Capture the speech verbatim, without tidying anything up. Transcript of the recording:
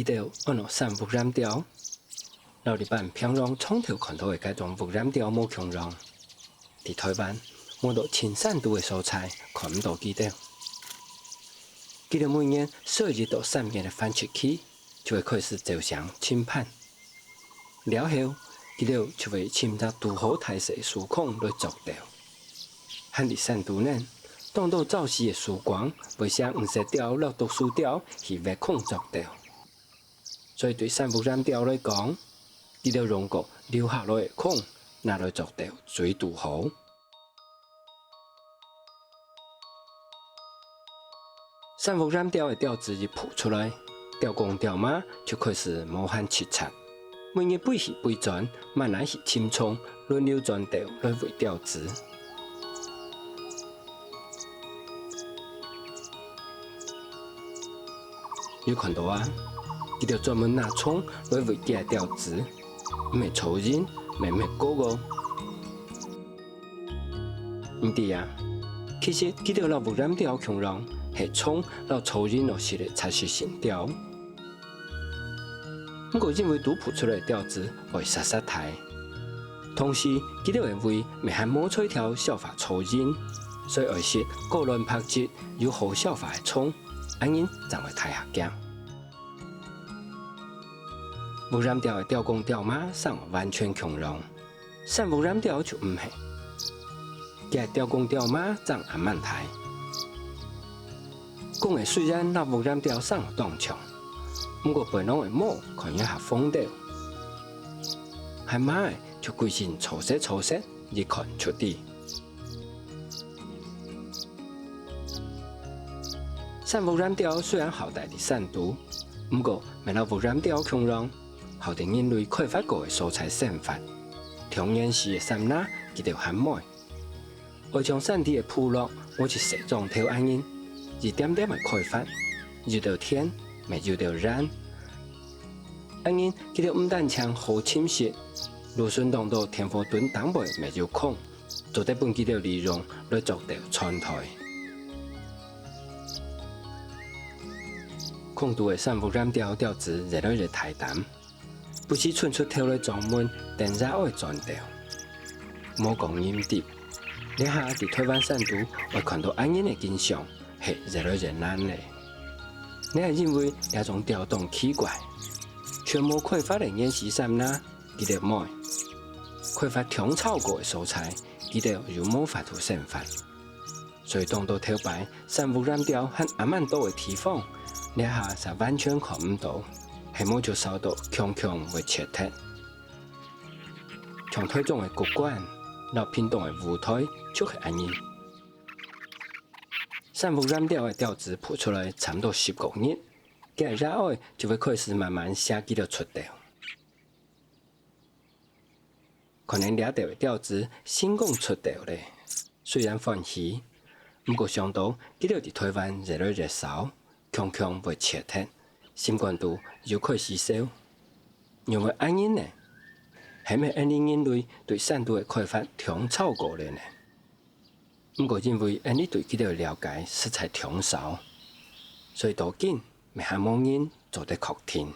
佢兜安到山屋雁鳥，摎一般平常常透看到个該種屋雁鳥無共樣。在臺灣，無到盡山肚个所在看毋到佢兜。佢兜每年睡一到三日个繁殖期，就會開始招聲侵伴。了後，佢兜就會尋隻堵好大細樹空來作竇。還在山肚呢，當多朝時个樹光會餳黃色鳥摎啄樹鳥去挖空作竇。 所以對山屋雁鳥來講，佢兜用過留下來个空，拿來作竇最堵好。山屋雁鳥个鳥子一孵出來，鳥公鳥媽就開始無閒直掣，每日飛去飛轉，滿哪去尋蟲，輪流轉竇來餵鳥子。 有看到啊，佢兜專門拿蟲來餵佢个鳥子，毋係蒼蠅，乜毋係狗仔。毋知啊，其實佢兜摎屋雁鳥共樣，係蟲摎蒼蠅來食个雜食性鳥。 毋過因為堵孵出來个鳥子會煞煞大，同時佢兜个胃乜還無在調消化蒼蠅，所以愛食高卵白質又好消化个蟲，恁樣正會大較遽。屋雁鳥个鳥公鳥媽生到完全共樣， 山屋雁鳥就毋係。佢个鳥公鳥媽正恁慢大。公个雖然摎屋雁鳥生到當像，毋過背囊个毛看一下橫兜，還媽个就歸身粗色粗色，一看就知。山屋雁鳥雖然好戴在山肚，毋過乜摎屋雁鳥共樣， 好在人類開發過个所在生活。童年時个山林，佢兜還妹。愛像山地个部落，無一細莊頭恁樣，一點點个開發，有兜田，乜有兜園。恁樣，佢兜毋單淨好尋食，路脣當多田禾墩頂背乜有空，做得分佢兜利用來作竇傳代。空肚个山屋雁鳥鳥子越來越大膽， 不時伸出頭來掌門，等爺哀轉竇。莫講人知，這下在臺灣山肚會看到恁樣个景象，係越來越難咧。這係因為這種鳥當奇怪，全無開發个原始山林，佢兜妹，開發當燥過个所在，佢兜又無法度生活。 所以當多頭擺，山屋雁鳥還恁慢到个地方，這下煞完全看毋到，係無就少到強強會絕忒。像臺中个谷關，摎屏東个霧台，就係恁樣。山屋雁鳥个鳥子孵出來差毋多十個月，佢个爺哀就會開始慢慢餳佢兜出竇。 可能這兜个鳥子成功出竇咧，雖然歡喜，毋過想到佢兜在臺灣越來越少，強強會絕忒，心肝肚又開始愁。仰會恁樣呢？係毋係𫣆俚人類對山肚个開發忒超過咧呢？毋過因為𫣆俚對佢兜个了解實在忒少，所以到今乜還無人做得確定。